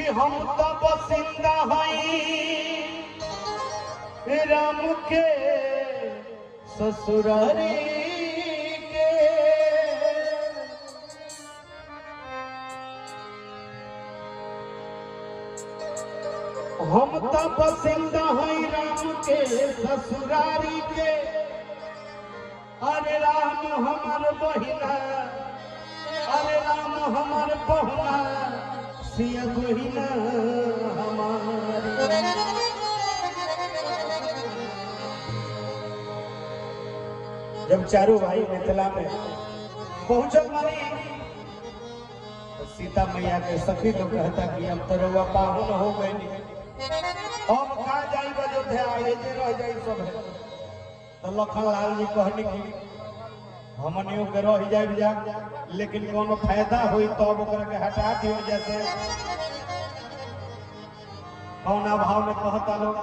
कि हम तो बसिंदा हई राम के ससुरारी के। हम तो बसिंदा हई राम के ससुरारी के। अरे राम हमर बहिना, अरे राम हमर बहुना, सिया बहिना हमारी। जब चारों भाई मिथिला में पहुंचल मानी तो सीता मैया के सखी लोग कहता कि हम तो रउआ पाहुन हो गए, अब कहाँ जाई अयोध्या, एजे रह जाई सब है। तो लखन लाल जी कहने की हमनियों के रह जाए जा, लेकिन कोनो फायदा हुई तब तो ओकरा के हटा दियो। जैसे कौना भाव में कहता लोग,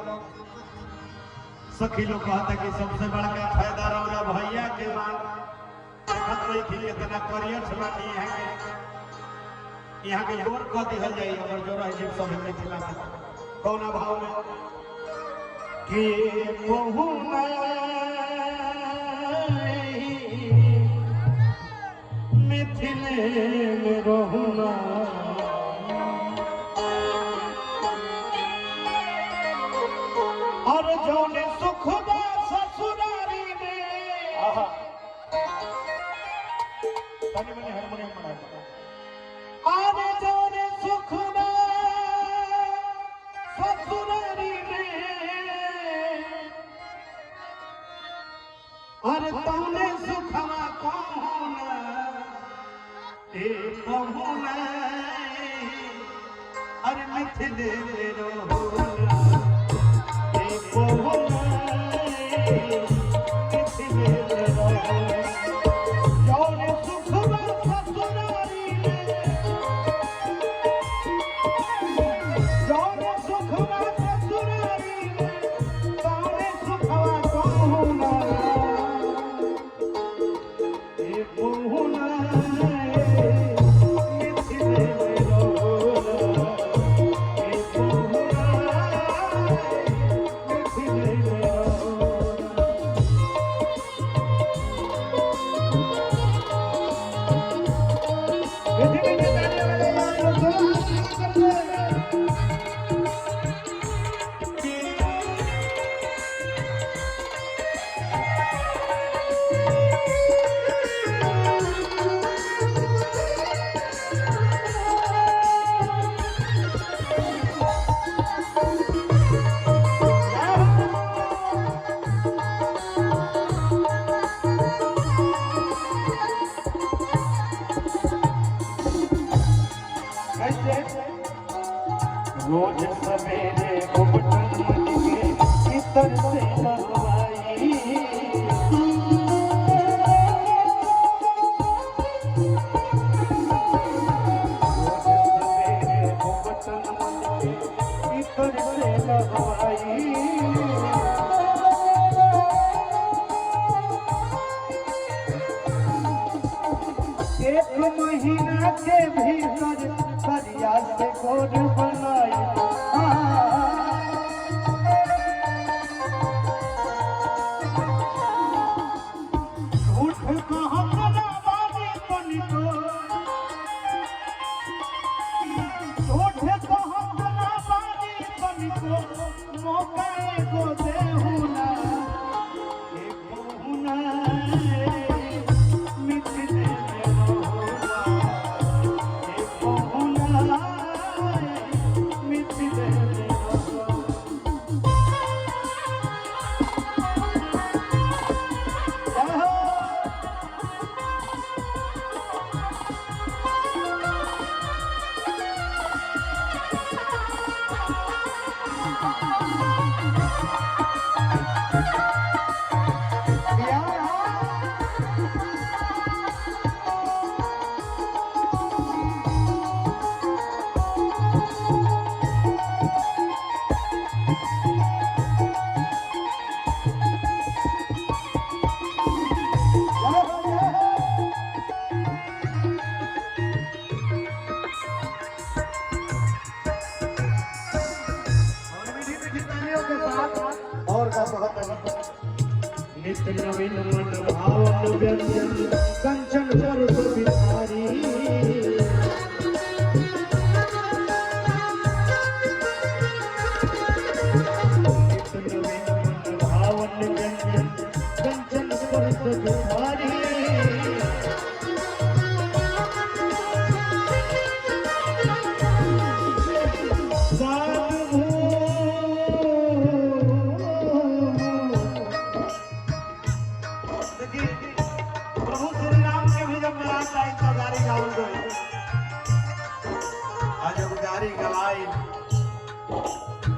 सखी लोग कहता कि सबसे बड़का फायदा रौरा भैया के मांग देखत रही थी इतना करियर बानी यहाँ के, यहाँ के जोर कह दिहल जाई अगर जो रह जीव सब मिथिला में। कौना भाव में कि बहु मिथिले में रहुना, और जौने सुख बा ससुरारी में। तनी मनी हारमोनियम बना। अरे जौने सुख बा ससुरारी में, अरे तौने सुखवा कहूना, ए कहूना, अरे मिथिले में रहुना, ए कहूना, मिथिले में रहुना। जौने सुखवा ससुरारी में, जौने सुखवा ससुरारी में, तौने सुखवा कहूना, ए कहूना, मिथिले में रहुना, ए कहूना, मिथिले में रहुना। कैसे रोज सवेरे उबटन मन के इतर से नहवाई, रोज सवेरे उबटन मन के इतर से नहवाई। एक महीना के भीतर करिया से गोर बनाई। झूठ कहत ना बानी तनिको, झूठ कहत ना बानी तनिको, मौका एगो देहु ना, ए कहू ना, मिथिले में रहुना, ए कहू ना, मिथिले में रहुना। व्यंजन कंचन परस बिहारी। नित नवीन मन भावन व्यंजन कंचन परस बिहारी। साधु देखिए, प्रभु श्री राम के भी जब बारात आई तो गारी गावल गई। आ जब गारी गवाई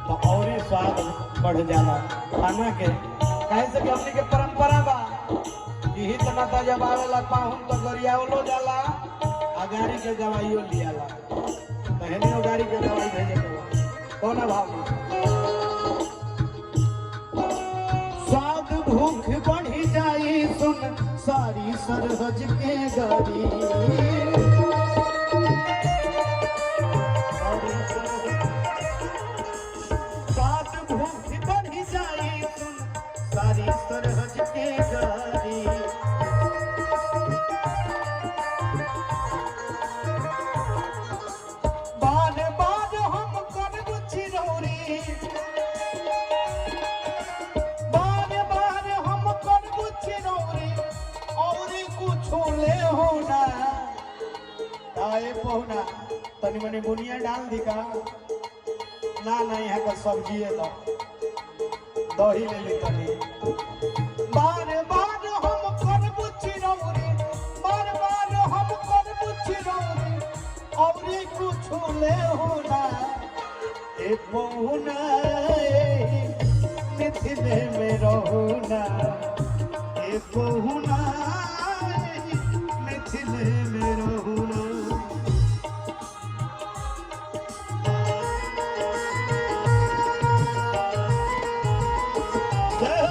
तो और ही स्वाद बढ़ जाला खाना के। काहे से कि हमनी के परंपरा बा कि हित नाता जब आवेला पाहुन तो गरियावलो जाला आ गाड़ी के गवाइयो लियाला। तो हेनियो गाड़ी के गवाई भेजे के बा। कौन भाव में स्वाद भूख बढ़ी जाई सुन सारी सरहज के गारी। सारी स्वाद भूख बढ़ी जाई सुन सारी सरहज के गारी। बार बार हम करब चिरौरी, बार बार हम करब चिरौरी, और कुछो ले होना। आए पहुना, तनी मनी बुनिया डाल दी का? ना ना, यहाँ का सब्जी है तो दही ले ली तनी। बार बार हम करब चिरौरी, बार बार हम करब चिरौरी, और कुछो ले होना। ए पहुना, ए मिथिले में रहुना। ए पहुना, ए मिथिले में रहुना। जय हो।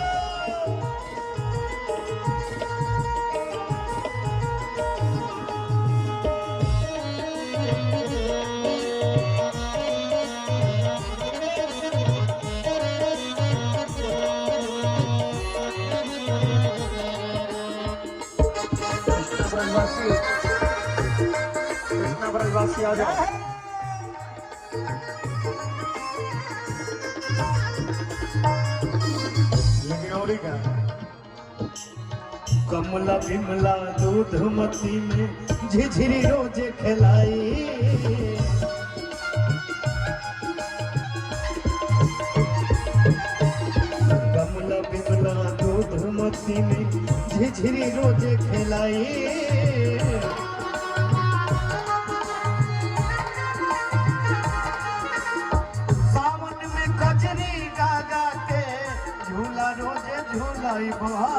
कृष्ण ब्रजवासी, कृष्ण ब्रजवासी आ जाओ। लेकिन और का कमला बिमला दूधमती में झिझिरी रोज खिलाई। कमला बिमला दूधमती में झिझिरी रोज खिलाई। सावन में कजरी गा गा के झूला रोजे झूलाई बहा।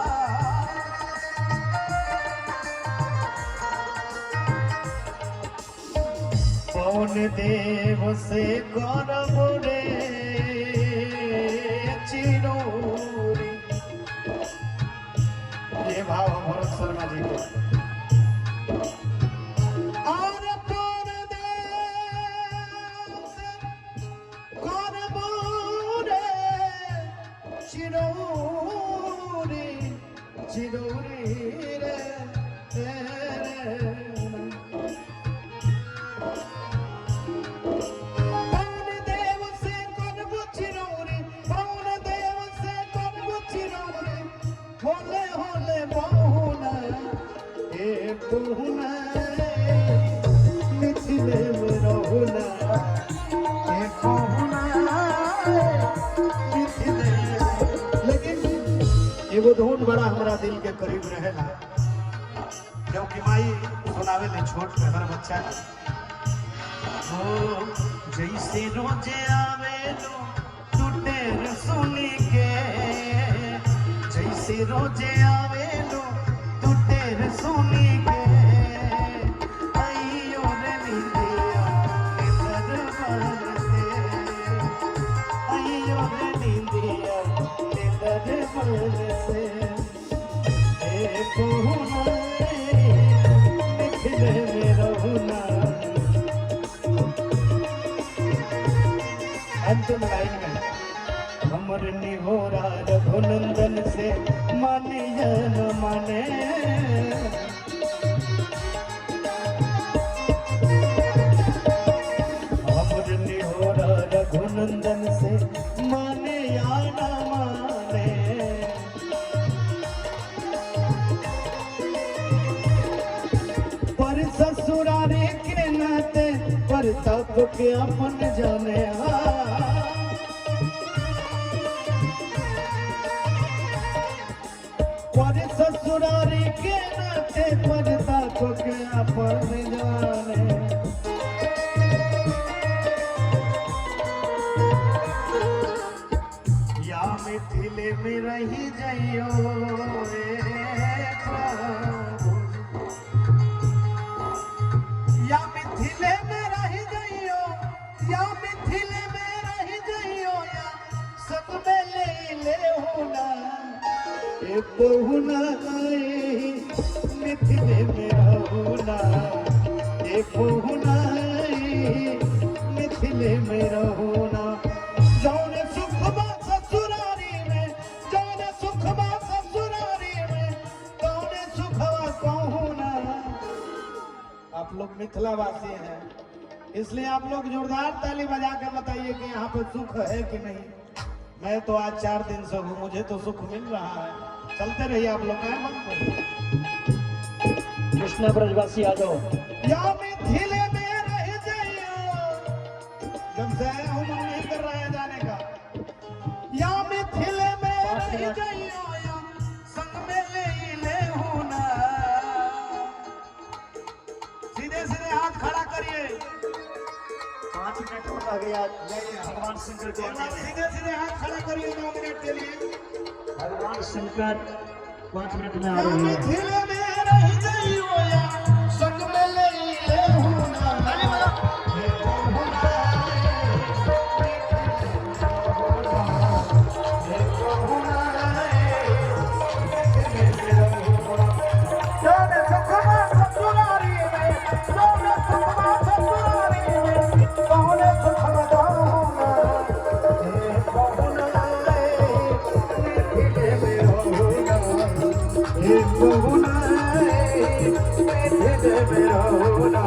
पवन देव से करब रे चिरौरी। ये भाव है भरत शर्मा जी के। और परदेव से करब रे चिरौरी, चिरौरी रे रे। पवन देव से करब चिरौरी, पवन देव से करब चिरौरी, होले होले बहुना। ए बहुना, मिथिले में रहुना। ए बहुना, मिथिले। लेकिन एगो धुन बड़ा हमरा दिल के करीब रहेला, क्योंकि माई सुनावे ले छोट में हर बच्चा के। हो जैसे रोजे आवे लो टूटेर सुनी के, जैसे रोजे आवे लो टूटेर सुनी के, आइयो रे निंदिया निंदर बरसे, आइयो रे निंदिया निंदर बरसे। ए पहुना, मिथिले में रहुना। अंतिम लाइन में हमर निहोरा रघुनंदन से माने या न माने। ससुरारी के नाते प्रताप के अपन जाने। पर ससुरारी के नाते प्रताप के अपन जाने। या मिथिले में रही जइयो रे प्रभु, या मिथिले में रही जइयो, या मिथिले में रही जइयो, या सब में ले ले होना ए बहुना, मिथिले में रहुना ए बहुना, मिथिले में रहुना। जौन सुखबा ससुरारी में, जौन सुखबा ससुरारी में, तौने सुखवा कहूना। आप लोग मिथिलावासी हैं, इसलिए आप लोग जोरदार ताली बजा के बताइए कि यहाँ पे सुख है कि नहीं। मैं तो आज 4 दिन से हूँ, मुझे तो सुख मिल रहा है। चलते रहिए आप लोग, आए मत करो। कृष्णा ब्रजवासी आ जाओ। या मिथिले में रह जाइयो, जब से आया हूँ मन नहीं कर रहा है जाने का। या मिथिले में पाँच रह मिनट। जाइयो, या संग में ले ले हूँ ना। सीधे सीधे हाथ खड़ा करिए। 5 मिनट और रह गया भगवान शंकर को एक आने बार में। सीधे सीधे हाथ खड़ा करिए 9 मिनट के लिए। भगवान शंकर 5 मिनट में आ या रहे हैं। मिथिले में रह जाइयो, या संग में ले ले हूँ ना। हे बहुना, हे बहुना, जौन सुखमा ससुरारी में, जौन सुखमा ससुरारी में, तौने सुखमा बहुना, हे बहुना, मिथिले में रहुना, हे बहुना, मिथिले में रहुना।